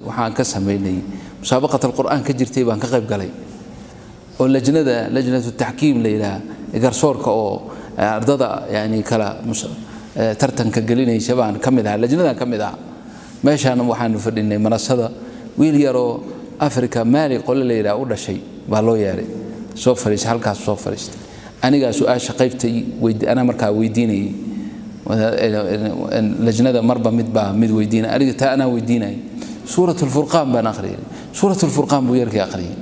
Waxaan ka samaynay musaabaqat alqur'aan ka jirtay baan ka qayb galay, oo lajnada, lajnatu taxkiim la yidhaah, garsoorka oo ardada yani kala tartanka gelinaysa baan ka mid ahaa, lajnadan ka mid ahaa. Meeshaan waxaanu fadhinay manasada. Wiil yaroo Africa Maali qole la yidhaha u dhashay baa loo yeedhay, soo fadhiistay halkaas, soo fadhiistay. Anigaa su-aasha qaybta anaa markaa weydiinayay lajnada. Marba mid baa mid weydiinaya, aniga taa anaa weydiinaya. Suurat Alfurqaan baan akhriyay. Suurat Alfurqaan buu yarkii akhriyay.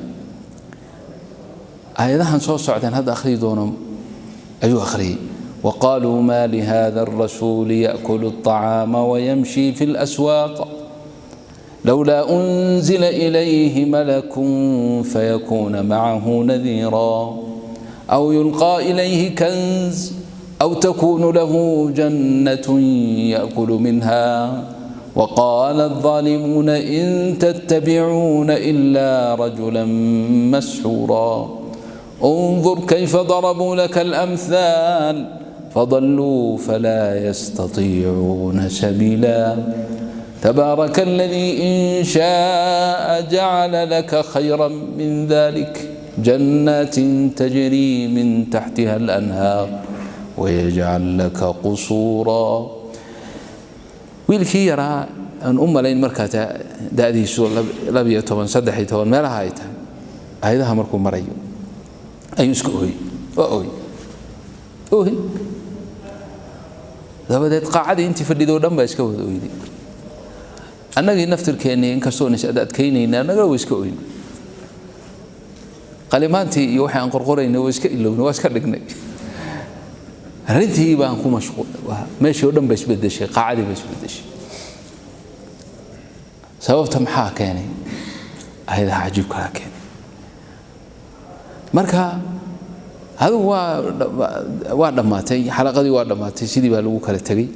Aayadahan soo socdeen hadda akhriyi doono ayuu akhriyey: وقالوا ما لهذا الرسول يأكل الطعام ويمشي في الأسواق لولا أنزل إليه ملك فيكون معه نذيرا أو يلقى إليه كنز أو تكون له جنة يأكل منها وقال الظالمون إن تتبعون إلا رجلا مسحورا انظر كيف ضربوا لك الأمثال فضلوا فلا يستطيعون سبيلا تبارك الذي إن شاء جعل لك خيرا من ذلك جنات تجري من تحتها الأنهار ويجعل لك قصورا. Wiilkii yaraa aan u malayn markaa da'diisu 12, 13 meelaha ay tahay, aayadaha markuu marayo ayuu iska ooyey, waa ooy ooy. Dabadeed qaacadii intii fadhidoo dhan baa iska wada oyday. Annagii naftirkeennii, inkastoon is adkaynayna, annagana waa iska oyn. Qalimaantii iyo waxay aan qorqoraynay waa iska ilownay, waa iska dhignay. Arrintii baan ku mashquul. Meeshii oo dhan ba isbedeshay, qaacadii ba isbedeshay. Sababta maxaa keenay? Ayadaha cajiibkaa keenay. Marka adigu waa dhammaatay xalaqadii, waa dhammaatay, sidii baa lagu kala tegey.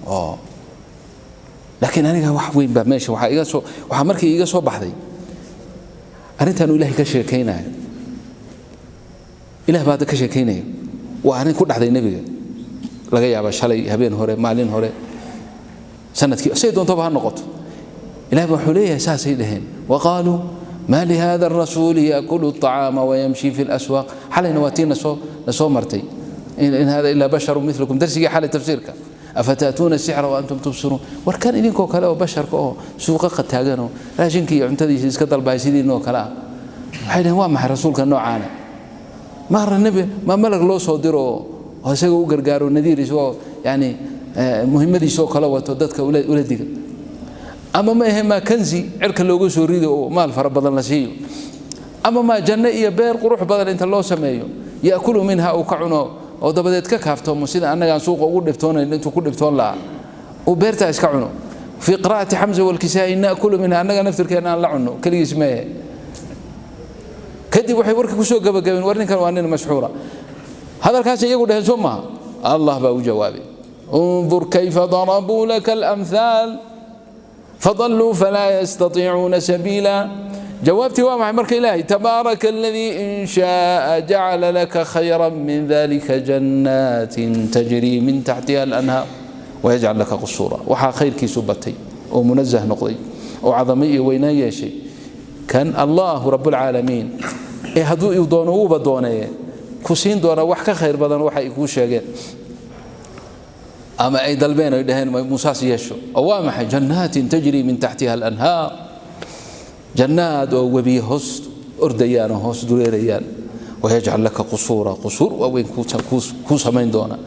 Oo laakiin aniga wax weyn baa meesha waxaa iga soo, waxaa markii iiga soo baxday arrintaanu Ilaahay ka sheekaynayo. Ilah baa hadda ka sheekaynaya. Waa arrin ku dhacday nebiga, laga yaaba shalay, habeen hore, maalin hore, sanadkii, say doontaba ha noqoto. Ilaah baa wuxuu leeyahay saasay dhaheen: وقالوا ما لهذا الرسول يأكل الطعام ويمشي في الأسواق. Xalayna waa tii nasoo martay: إن هذا إلا بشر مثلكم. Darsigii xalay tafsiirka: أفتأتون السحر وأنتم تبصرون. War kan idinkoo kale oo basharka oo suuqa taaganoo raashinka iyo cuntadiisa iska dalbahay sidiinoo kale ah, waxay dhaheen: waa maxay rasuulka noocaana? Maara nebi ma malag loo soo diro oo isaga u gargaaro, nadiir, isagoo yani muhimmadiisoo kale wato, dadka ula diga? Ama ma ahe maa kanzi cirka looga soo rido oo maal fara badan la siiyo? Ama maa janno iyo beer qurux badan inta loo sameeyo, يأكل منها, uu ka cuno oo dabadeed ka kaaftoomo, sida annagaan suuqa ugu dhibtoonayn intuu ku dhibtoon lahaa uu beertaa iska cuno? في قراءة حمزة والكسائي نأكل منها, annaga naftirkeena aan la cunno, keligiis meehe. Kadib waxay warka kusoo gabagabeen: war ninkan waa nin masxuura. Hadalkaas iyagu dheheen soo maaha? Allah baa u jawaabay: انظر كيف ضربوا لك الأمثال فضلوا فلا يستطيعون سبيلا. Jawaabtii waa maxay marka Ilaahay? تبارك الذي إن شاء جعل لك خيرا من ذلك جنات تجري من تحتها الأنهار ويجعل لك قصورا. Waxaa khayrkiisu batay oo munazah noqday oo cadamay iyo weynaan yeeshay kan Allahu Rabbulcaalamiin ee hadduu uu doono, uuba dooneeye, ku siin doona wax ka khayr badan waxa ay kuu sheegeen ama ay dalbeen, ay dhaheen muusaas yeesho. Oo waa maxay? جنات تجري من تحتها الأنهار, jannaad oo webiye hoos ordayaan oo hoos dureerayaan. ويجعل لك قصورا, qusuur waaweyn kuu samayn doona.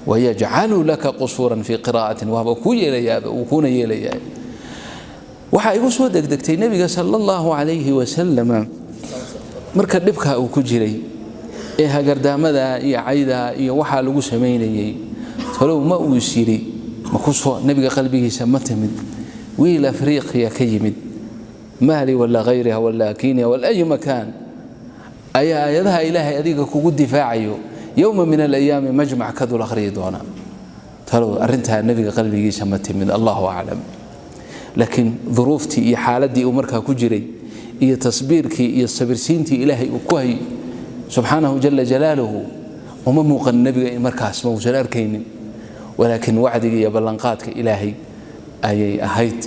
ويجعل لك قصورا في قراءة, waaba kuu yeelayaaba, uu kuuna yeelayaa. Waxaa igu soo degdegtay nebiga sala allahu calayhi wasalam marka dhibkaa uu ku jiray ee hagardaamada iyo cayda iyo waxaa lagu samaynayey, talow ma uu is yidhi, ma ku soo nebiga qalbigiisa ma timid wiil Afriiqiya ka yimid, Maali wala hayriha wala Kenya wala أي مكان, ayaa aayadaha Ilaahay adiga kugu difaacayo يوم من الأيام majmac ka dul akhriyi doona? Talow arrintaa nebiga qalbigiisa ma timid? Allahu aclam. Laakiin duruuftii iyo xaaladdii uu markaa ku jiray iyo tasbiirkii iyo sabirsiintii Ilaahay uu ku hayay subxaanahu jala jalaaluhu uma muuqan nebiga in markaas ma uusan arkaynin, walaakiin wacdiga iyo ballanqaadka Ilaahay ayay ahayd.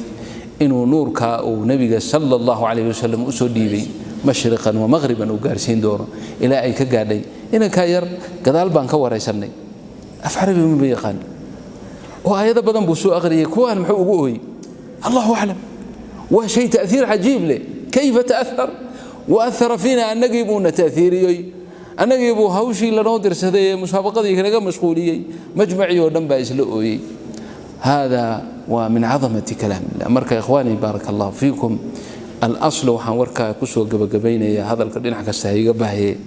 Inuu nuurkaa uu Nebiga sala Allahu calayhi wasalam usoo dhiibay mashriqan wa maqhriban uu gaarsiin doono ilaa ay ka gaadhay. Inankaa yar gadaal baan ka waraysanay, af Carabi maba yaqaan oo aayado badan buu soo aqriyay. Kuwaan muxuu ugu ooyey? Allahu aclam. Waa shay ta'hiir cajiib leh. Kayfa ta'ahar wa ahara fiina? Annagii buuna ta'hiiriyey, annagii buu hawshii lanoo dirsaday ee musaabaqadii naga mashquuliyey. Majmacii oo dhan baa isla ooyey. Hada waa min cadamati kalaam illah. Marka ikhwaani, baaraka Allahu fiikum, alasl waxaan warkaa kusoo gebagabaynaya, hadalka dhinac kasta ha iga bahaye,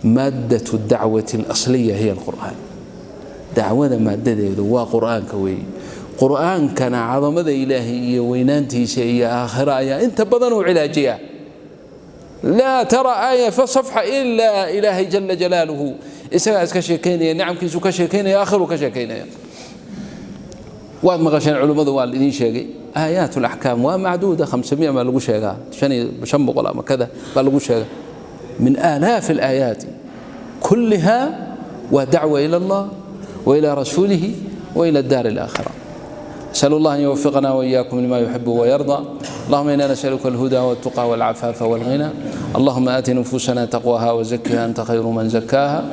maaddatu dacwati alasliya hiya alqur'aan. Dacwada maadadeedu waa Qur'aanka weeye. Qur'aankana cadamada Ilaahay iyo weynaantiisa iyo aakhiro ayaa inta badan uu cilaajiyaa. Laa tara aaya fa safxa ilaa Ilaahay jala jalaaluhu isagaa iska sheekaynaya, nicamkiisu ka sheekaynaya, aakhiru ka sheekaynaya. Waad maqasheen culimmadu, waa idiin sheegay, aayaat alaxkaam waa macduuda, 500 baa lagu sheegaa, 500 ama kada baa lagu sheegaa min aalaaf alaayaati. Kulliha waa dacwa ila Allah wa ila rasuulihi wa ila daar alaakhira. أسأل الله أن يوفقنا وإياكم لما يحب ويرضى. اللهم إنا نسألك الهدى والتقى والعفاف والغنى. اللهم آت نفوسنا تقواها وزكها، أنت خير من زكاها.